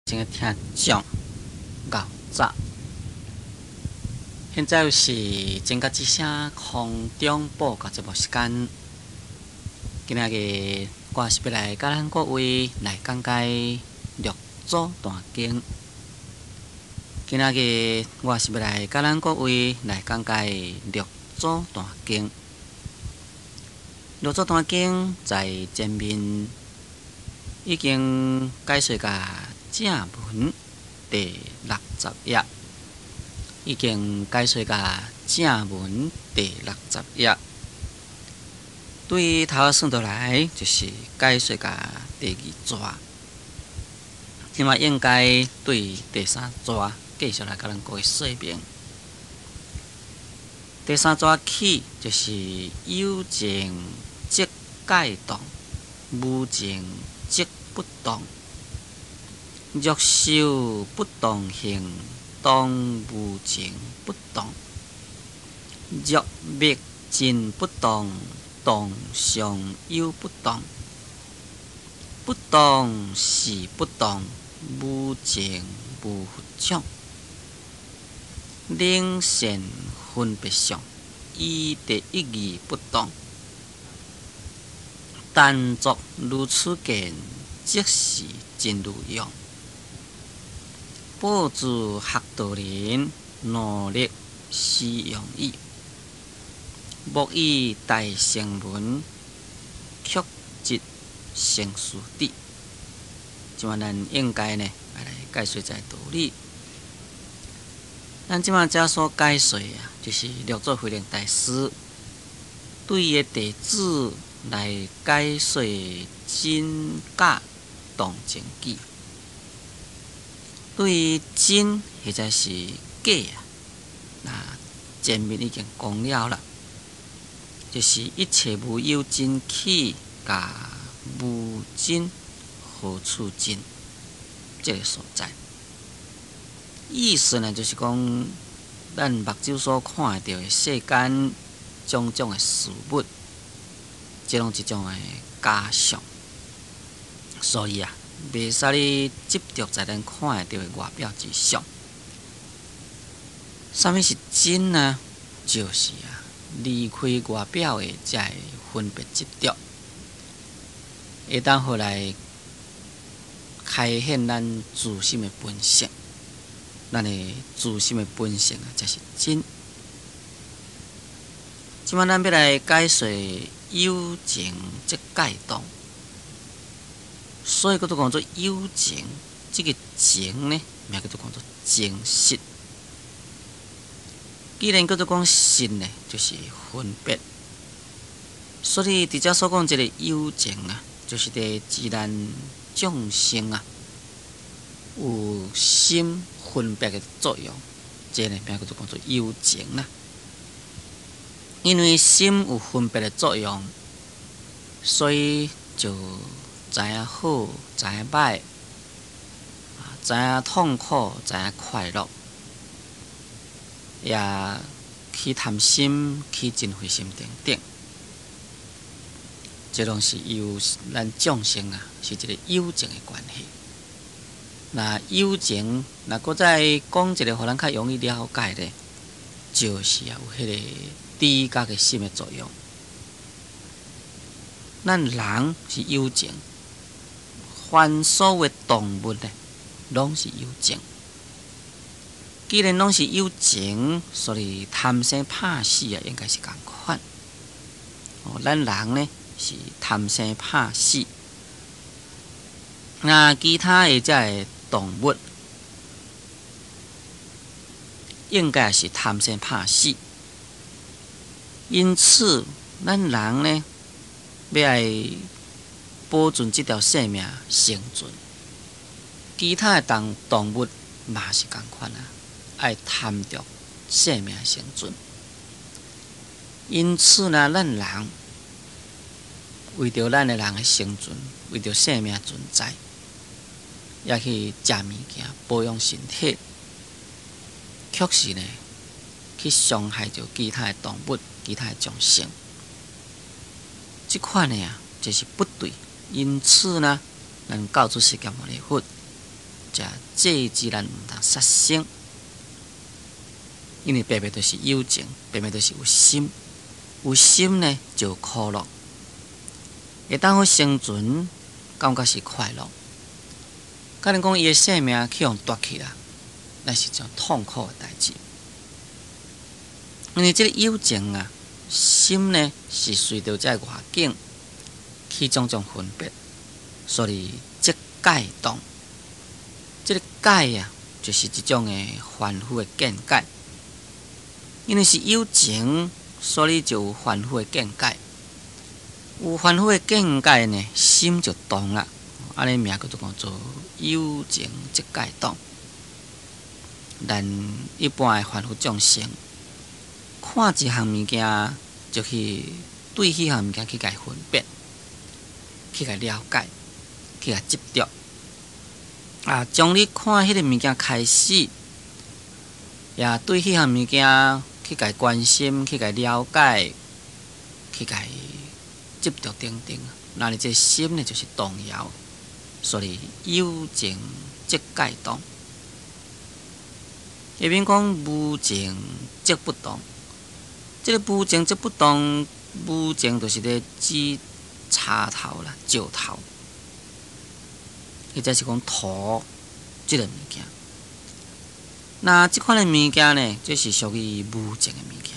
正聽眾牛早，現在是真甲之聲空中報告節目時間。今仔日我是欲來佮咱各位來講解六祖壇經。今仔日我是欲來佮咱各位來講解六祖壇經。六祖壇經在前面已經解說甲正文第六十頁，已經解說甲正文第六十頁。對頭仔算落來，就是解說甲第二逝。這馬應該對第三逝繼續來共咱各位說明。第三逝起就是有情則界動，無情則不動。若受不動行，當無情不動；若滅盡不動，動尚有不動。不動是不動，無情無佛種。能現分別相，依第一義不動。但作如此見，即是真如用。報自學道人，努力使用矣。莫以大乘門曲折成事智。這馬咱應該呢，來解說這个道理。咱這馬遮所解說啊，就是六祖慧能大師對伊的弟子來解說真假動靜記。對於真或者是假啊，那前面已經講了啦，就是一切無有真起，佮無真何處真，這个所在。意思呢，就是講咱目睭所看會著的世間種種的事物，這攏一種的假象。所以啊，袂使你執著在咱看會著的外表之上。啥物是真呢？就是啊，離開外表的這个分別執著，會當予來開顯咱自心的本性。咱的自心的本性啊，才是真。這馬咱欲來解說有情則界動。所以叫做講做有情，這个情呢，名叫做講做真實。既然叫做講實呢，就是分別。所以佇遮所講這个有情啊，就是佇自然眾生啊，有心分別的作用，這个名叫做講做有情啦。因為心有分別的作用，所以就知影好，知影歹，知影痛苦，知影快樂，也起貪心，起嗔恚心等等，這攏是由咱眾生啊，是一個有情的關係。那有情，若閣再講一个，予咱較容易了解的，就是啊，有彼個知覺的心的作用。咱人是有情。凡所有的動物呢，攏是有情。既然攏是有情，所以貪生怕死啊，應該是仝款。哦，咱人呢是貪生怕死，那其他的這个動物應該是貪生怕死。因此，咱人呢欲愛保存這條性命生存，其他的動物嘛是仝款啊，愛貪著性命生存。因此呢，咱人為著咱的人的生存，為著性命存在，也去食物件保養身體，確實呢去傷害著其他的動物、其他的眾生。這款的啊，這是不對。因此呢，咱教主釋迦牟尼佛者制止咱毋通殺生。因為白白就是有情，白白就是有心，有心呢就有苦樂，會當好生存，感覺是快樂。假如講伊的性命去予奪去啦，那是誠痛苦的代誌。因為這個有情啊，心呢是隨著這個外境起種種分別，所以則界動。這個界啊，就是一種的凡夫的見解。因為是有情，所以就有凡夫的見解。有凡夫的見解呢，心就動啦。按呢名叫做講做有情則界動。咱一般的凡夫眾生，看一項物件，就去對彼項物件去共分別，去共了解，去共執著。啊，從你看彼个物件開始，也對彼項物件去共關心，去共了解，去共執著等等。那你這心呢，就是動搖，所以有情則界動。下面講無情則不動，這个無情則不動，無情就是咧指柴頭啦、石頭，或者是講土這个物件。那這款的物件呢，這是屬於無情的物件。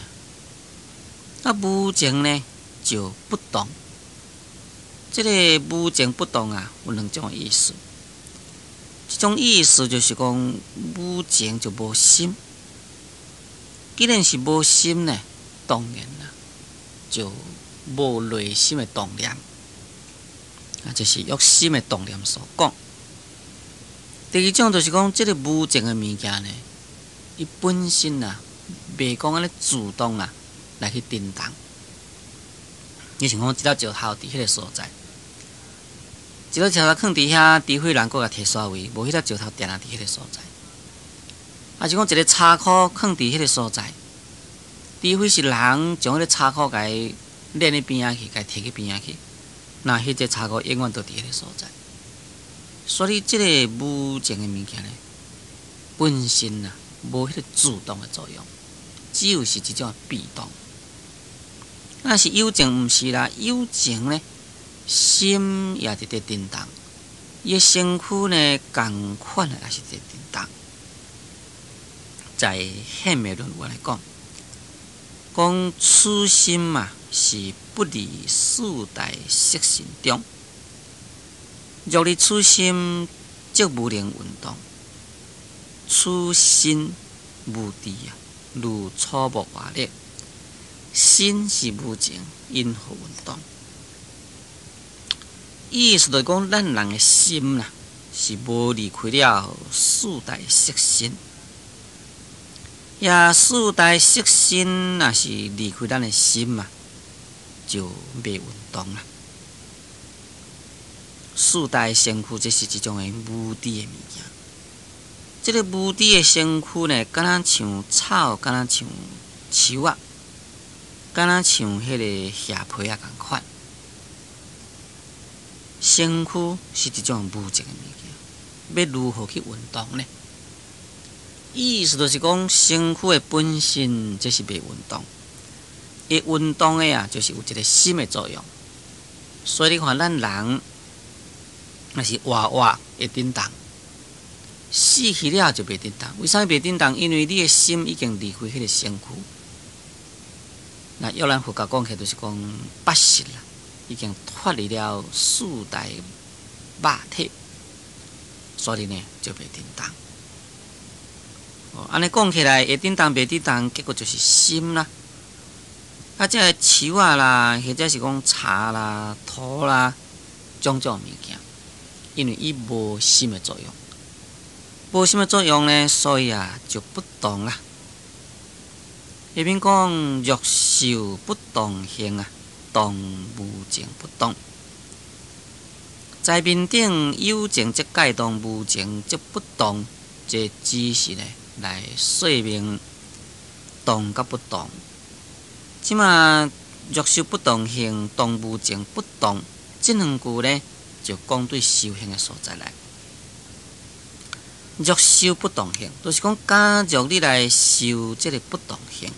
啊，無情呢就不動。這个無情不動啊，有兩種意思。這種意思就是講無情就無心。既然是無心呢，當然啦，就無內心的動念。啊，這是欲心的動念所講。第二種就是講，這个無情的物件呢，伊本身啊，袂講按呢主動啊來去振動。你像講一粒石頭佇彼个所在，一粒石頭囥佇遐，除非人閣共提煞位，無彼粒石頭定定佇彼个所在。抑是講一个柴箍囥佇彼个所在，除非是人將彼个柴箍共伊練去邊仔去，共提去邊仔去，那彼個柴箍永遠都佇彼个所在。所以，這个無情的物件呢，本身啊，無彼個主動的作用，只有是一種被動。若是有情毋是啦，有情呢，心也佇咧振動，伊的身軀呢，仝款的也是佇咧振動。在顯密論有按呢講，講此心啊，是不離四大色身中。若離此心，則無能運動。此身無智啊，如草木瓦礫。心是無情，因何運動？意思就是講，咱人的心啦，是無離開了四大色身。也四大色身若是離開咱的心啊，就袂運動啦。四大身軀，這是一種的無智的物件。這个無智的身軀呢，敢若像草，敢若像樹仔，敢若像彼个葉皮仔仝款。身軀是一種無情的物件，欲如何去運動呢？意思就是講，身軀的本身這是袂運動，會運動的啊，就是有一个心的作用。所以你看，咱人若是活活會振動，死去了就袂振動。為啥物袂振動？因為你的心已經離開彼个身軀。那用咱佛教講起來，就是講八識啦，已經脫離了四大肉體，所以呢就袂振動。哦，按呢講起來，會振動袂振動，結果就是心啦。啊，這个樹仔啦，或者是講柴啦、土啦，種種物件，因為伊無心的作用，無心的作用呢，所以啊就不動啦。下面講若受不動行啊，動無情不動。在面頂有情則界動，無情則不動。這只是呢來說明動佮不動。這馬若受不動行，動無情不動，這兩句呢就講對修行的所在來。若修不動行，就是講，假如你來修這个不動行，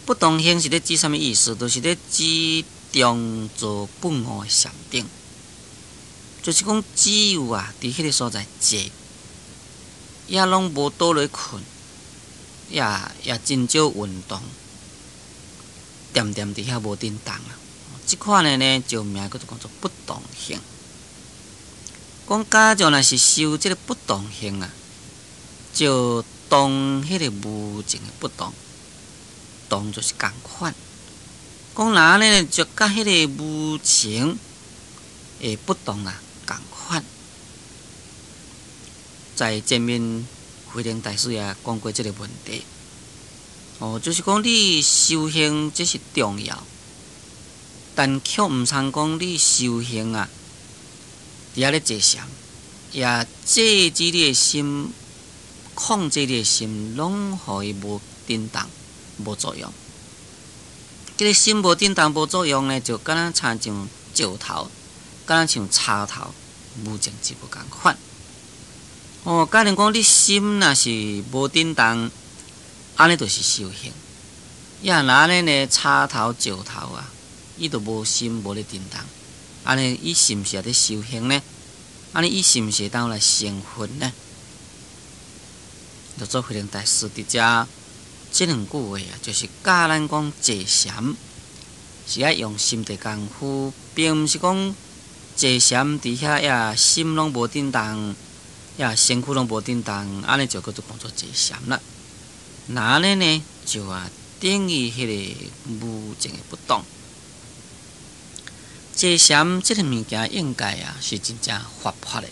不動行是咧指啥物意思？就是咧指中座不悟的禪定，就是講只有啊，佇彼个所在坐，也攏無倒落睏，也真少運動，恬恬佇遐無振動啊。這款的呢，就名叫做講做不動行。講假如若是修這个不動行啊，就動彼个無情的不動，動就是仝款。講若按呢，就佮彼个無情的不動啊仝款。在前面慧能大師也講過這个問題。哦，就是講你修行這是重要，但卻毋通講你修行啊，佇遐咧坐禪，也制止你的心，控制你的心，攏予伊無振動、無作用。這个心無振動、無作用呢，就敢若親像石頭，敢若像柴頭，無靜止無仝款。哦，假如講你心若是無振動，按呢就是修行。也若按呢呢，柴頭石頭啊，伊就無心無咧振動。按呢，伊是毋是也咧修行呢？按呢，伊是毋是會當來成佛呢？六祖慧能大師佇遮這兩句話啊，就是教咱講坐禪是愛用心地功夫，並毋是講坐禪佇遐也心攏無振動，也身軀攏無振動，按呢就叫做講做坐禪啦。若按呢呢，就啊等於彼个無靜的不動。坐禪這个物件應該啊是真正活潑的，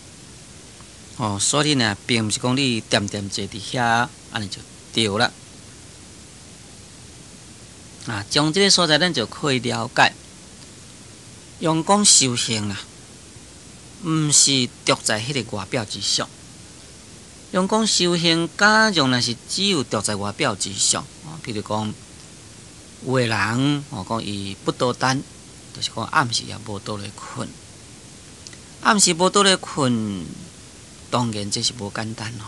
哦，所以呢，並毋是講你恬恬坐佇遐，按呢就對啦。啊，從這个所在，咱就可以了解，用講修行啊，毋是著在彼个外表之上。用講修行，假如若是只有著在外表之上，哦，比如講，有的人哦，講伊不倒單。就是講暗時也無倒咧睏，暗時無倒咧睏，當然這是無簡單咯。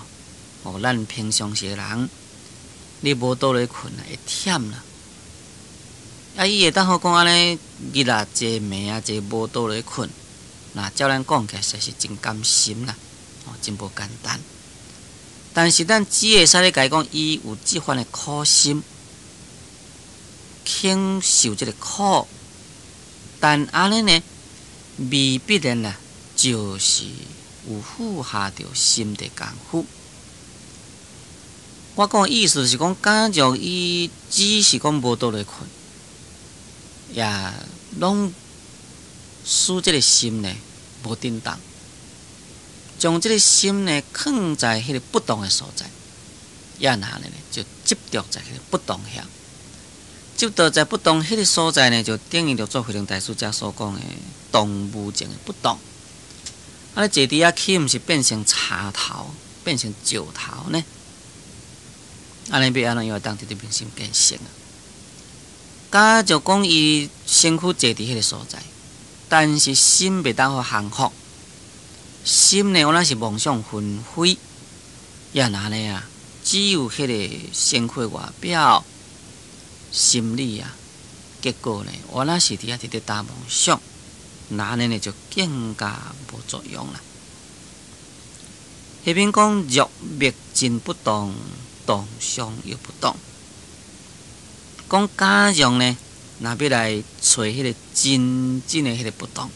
哦，咱平常時的人，你無倒咧睏啊，會忝啦。啊，伊會當好講按呢，日啊坐暝啊坐無倒咧睏，若照咱講起來，實在是真甘心啦，哦，真無簡單。但是咱只會使咧共伊講，伊有這番的苦心，肯受這个苦。但按呢呢，未必然啊，就是有符合著心地功夫。我講的意思是講，假如伊只是講無倒咧睏，也攏使這个心呢無振動，將這个心呢囥在彼个不動的所在，也若呢就執著在彼个不動遐。執著在不動彼个所在呢，就等於六祖慧能大師遮所講的動無靜的不動。啊，你坐佇遐豈毋是變成柴頭，變成石頭呢？按呢欲按怎樣會當得著明心見性啊？假如講伊身軀坐佇彼个所在，但是心袂當予降服，心呢，原來是妄想紛飛，也若按呢啊，只有彼个身軀外表。心理啊，結果呢，原來是佇遐佇咧打妄想，那按呢呢就更加無作用啦。彼邊講若滅盡不動，動相猶不動。講假如呢，若欲來揣彼个真正的彼个不動，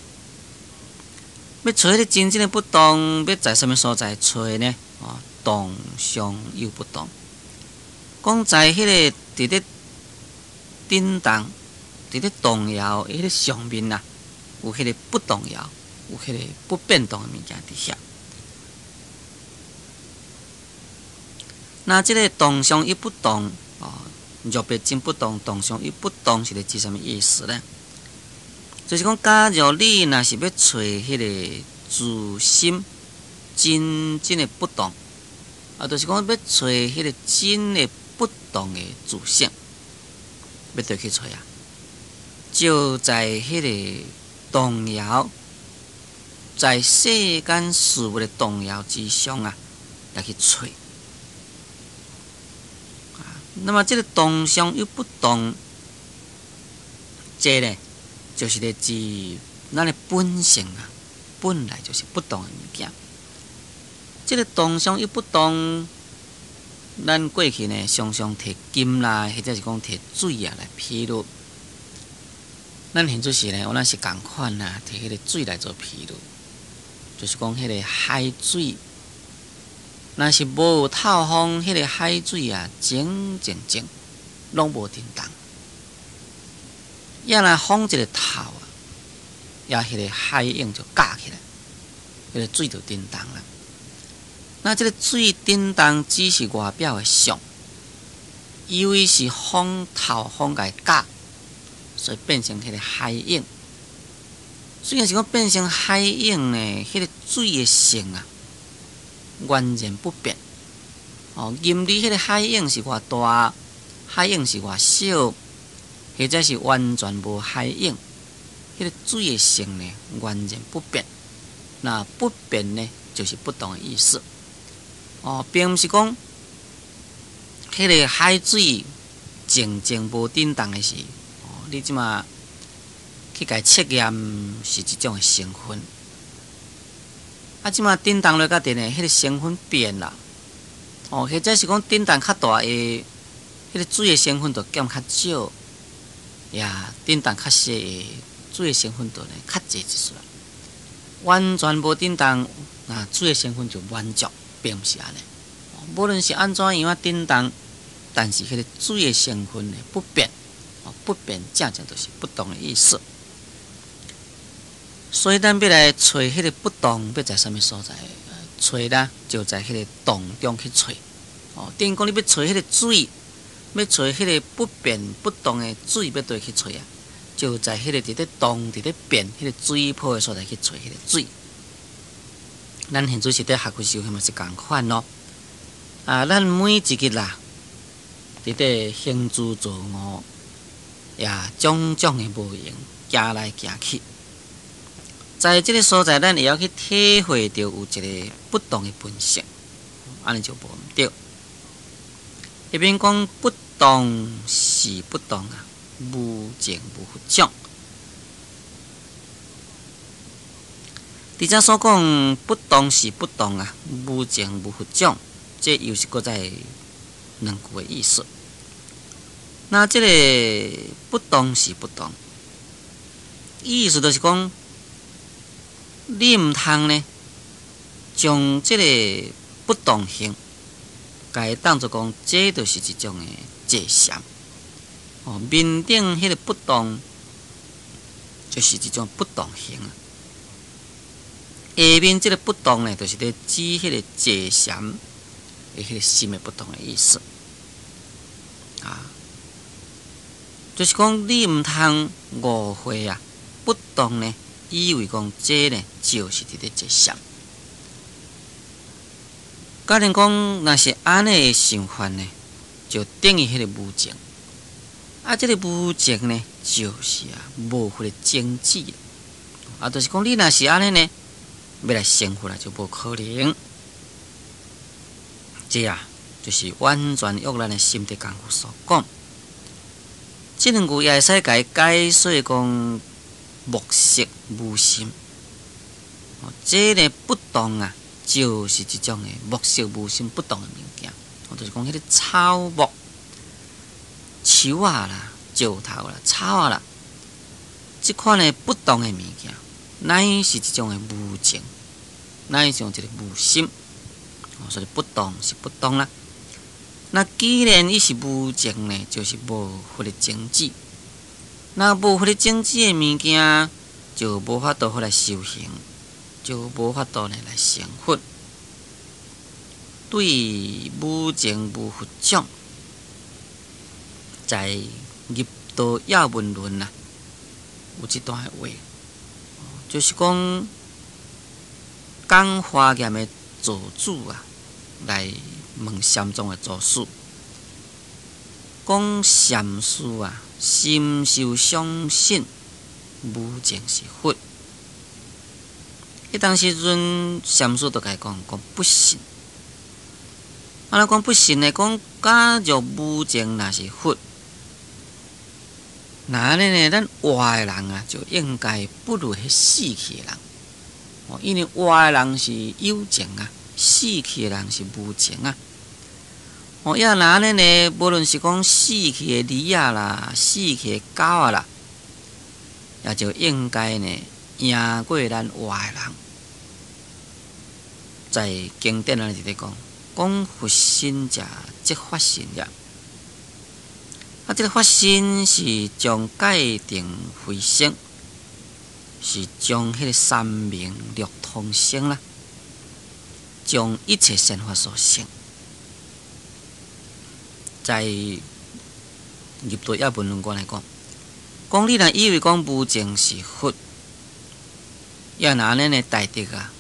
欲揣彼个真正的不動，欲在啥物所在揣呢？哦，動相猶不動。講在彼个佇咧振動，佇咧動搖彼个上面啊，有彼个不動搖，有彼個不變動的物件佇遐。那這个動相猶不動，哦，若滅盡不動，動相猶不動，是咧指啥物意思呢？就是講，假如你若是欲揣彼个自心真正的不動，啊，就是講欲揣彼个真的不動的自性。欲佗去揣啊？就在彼个動搖、在世間事物的動搖之上啊，來去揣。啊，那麼這个動相又不動，這个呢，就是咧指咱的本性啊，本來就是不動的物件。這个動相又不動，咱過去呢，常常提金啦，或者是講提水啊來譬喻。咱現做時呢，有咱是仝款啊，提彼个水來做譬喻，就是講彼个海水，若是無透風，彼个海水啊，靜靜靜，攏無振動。也若風一个透啊，也彼个海湧就架起來，彼个水就振動啦。那這个水振動只是外表的相，因為是風透風共伊架，所以變成彼个海湧。雖然是講變成海湧呢，彼个水的性啊，完全不變。哦，任你彼个海湧是偌大，海湧是偌小，或者是完全無海湧，彼个水的性呢，完全不變。那不變呢，就是不動的意思。哦，並毋是講彼个海水靜靜無振動的時，哦，你這馬去共伊測驗是一種的成分。啊，這馬振動落較濟呢，彼个成分變啦。哦，或者是講振動較大的，彼个水的成分就減較少，呀，振動較細的水的成分就呢較濟一絲啦。完全無振動，啊，水的成分就滿足，並毋是按呢。無論是按怎樣仔振動，但是彼个水的成分呢不變，不變正正就是不動的意思。所以咱欲來揣彼个不動，欲在啥物所在？揣啦，就在彼个動中去揣。哦，等於講你欲揣彼个水，欲揣彼个不變不動的水，欲佗去揣啊？就在彼个佇咧動、佇咧變、彼个水泡的所在去揣彼个水。咱現在是佇學佛修行嘛是仝款咯。啊，咱每一日啦，佇咧行住坐臥，也種種的無閒，行來行去。在這个所在，咱會曉去體會著有一个不動的本性，按呢就無毋對。彼邊講不動是不動啊，無情無佛種。佇遮所講不動是不動啊，無情無佛種，這又是閣再兩句的意思。那這个不動是不動，意思就是講，你毋通呢，將這个不動性，共伊當做講，這就是一種的坐禪。哦，面頂彼个不動，就是一種不動性啊。下面這个不動呢，就是咧指彼个坐禪的彼个心的不動的意思。啊，就是講你毋通誤會啊，不動呢，以為講這呢就是佇咧坐禪。假如講若是按呢的想法呢，就等於彼个無情。啊，這个無情呢，就是啊無佛的種子。啊，就是講你若是按呢呢，欲來成佛啊，就無可能。這啊，就是完全約咱的心地功夫所講。這兩句也會使共伊解說講無色無心。哦，這个不動啊，就是一種的無色無心不動的物件。哦，就是講彼个草木、樹仔啦、石頭啦、草仔啦，這款的不動的物件，乃是一種的無情，乃是一個無心。哦，所以不動是不動啦。那既然伊是無情呢，就是無佛的種子。那無佛的種子的物件，就無法度來修行，就無法度呢來成佛。對無情無佛種，在入道要聞論啊，有這段話，就是講講華嚴的座主啊，來問禪宗的祖師，講禪師啊，深受相信無情是佛。彼當時陣，禪師就共伊講講不信。啊，若講不信呢？講假若無情若是佛，那按呢呢？咱活的人啊，就應該不如彼死去的人。哦，因為活的人是有情啊，死去的人是無情啊。哦，抑若按呢呢，無論是講死去的豬仔啦，死去的狗仔啦，也就應該呢贏過咱活的人。在經典內佇咧講，講佛身者即法身也。啊，這个法身是將界定非生，是將彼个三明六通生啦，將一切善法所成。在入道葉文論觀來講，講你若以為講無情是佛，抑若按呢呢大德啊，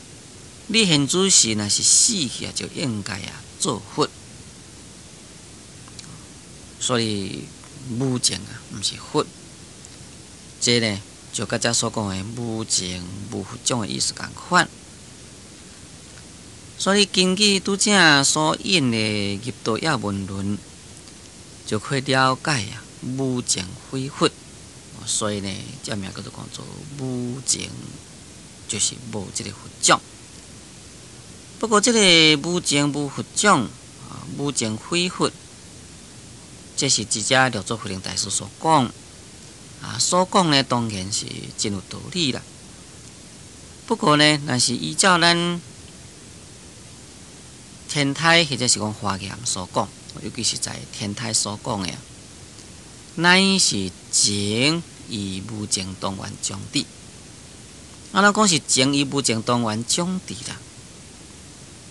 你現此時若是死去啊，就應該啊做佛。所以無情啊，毋是佛。這呢就佮遮所講的無情無佛種的意思仝款。所以根據拄才所引的入道葉文論，就可以了解啊，無情非佛。所以呢，這名叫做講做無情，就是無這个佛種。不過這个無情無佛種，啊，無情非佛，這是直接六祖慧能大師所講。啊，所講呢，當然是真有道理啦。不過呢，若是依照咱天台或者是講華嚴所講，尤其是在天台所講的，乃是情與無情同源種智。啊，咱講是情與無情同源種智啦，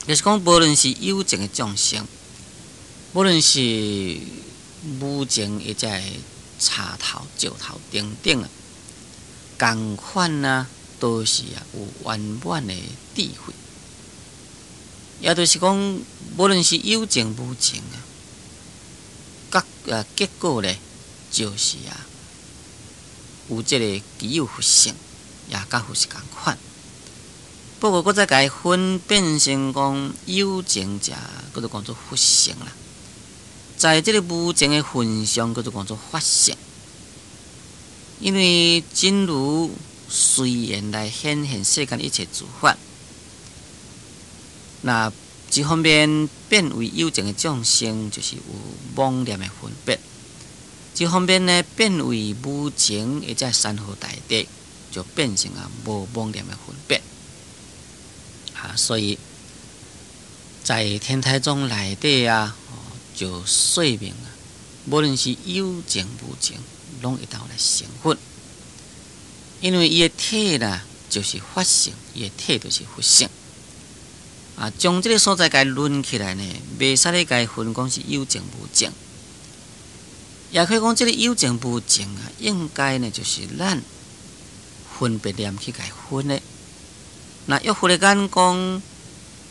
就是講無論是有情的眾生，無論是無情或者是柴頭、石頭等等啊，仝款啊，都是啊有圓滿的智慧。也就是講，無論是有情無情啊，結啊結果咧，就是啊有這个具有佛性，也佮佛是仝款。不過，閣再共伊分變成講有情者，叫做講做佛性啦。在這个無情的份上，叫做講做法性。因為真如隨緣來顯現世間一切諸法，那一方面變為有情的眾生，就是有妄念的分別；一方面呢，變為無情或者山河大地，就變成啊無妄念的分別。啊，所以在天台宗內底啊，就說明啊，無論是有情無情，攏會當來成佛。因為伊的體啦，就是法性，伊的體就是佛性。啊，將這个所在共伊論起來呢，袂使咧共伊分講是有情無情。也可以講，這个有情無情啊，應該呢就是咱分別念去共伊分的。那依佛的眼光，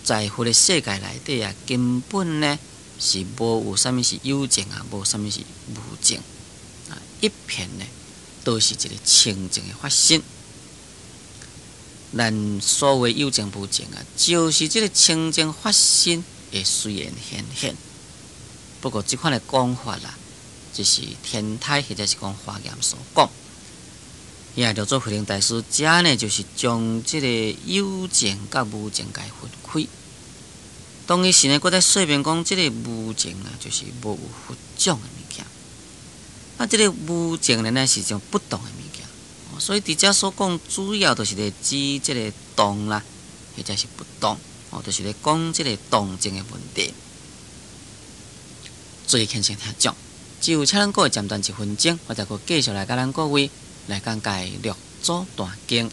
在佛的世界內底啊，根本呢是無有啥物是有情啊，無啥物是無情啊，一片呢都是一个清淨的法身。咱所謂有情無情啊，就是這个清淨法身會隨緣顯現。不過這款的講法啦，這是天台或者是講華嚴所講。也六祖慧能大師遮呢，就是將這个有情佮無情共伊分開。當伊時呢，閣再說明講，這个無情啊，就是無有佛種的物件。啊，這个無情呢，乃是一種不動的物件。所以佇遮所講，主要就是咧指這个動啦，或者是不動，哦，就是咧講這个動靜的問題。做虔誠聽眾，只有請咱各位暫停一分鐘，我再閣繼續來佮咱各位來講解六祖壇經。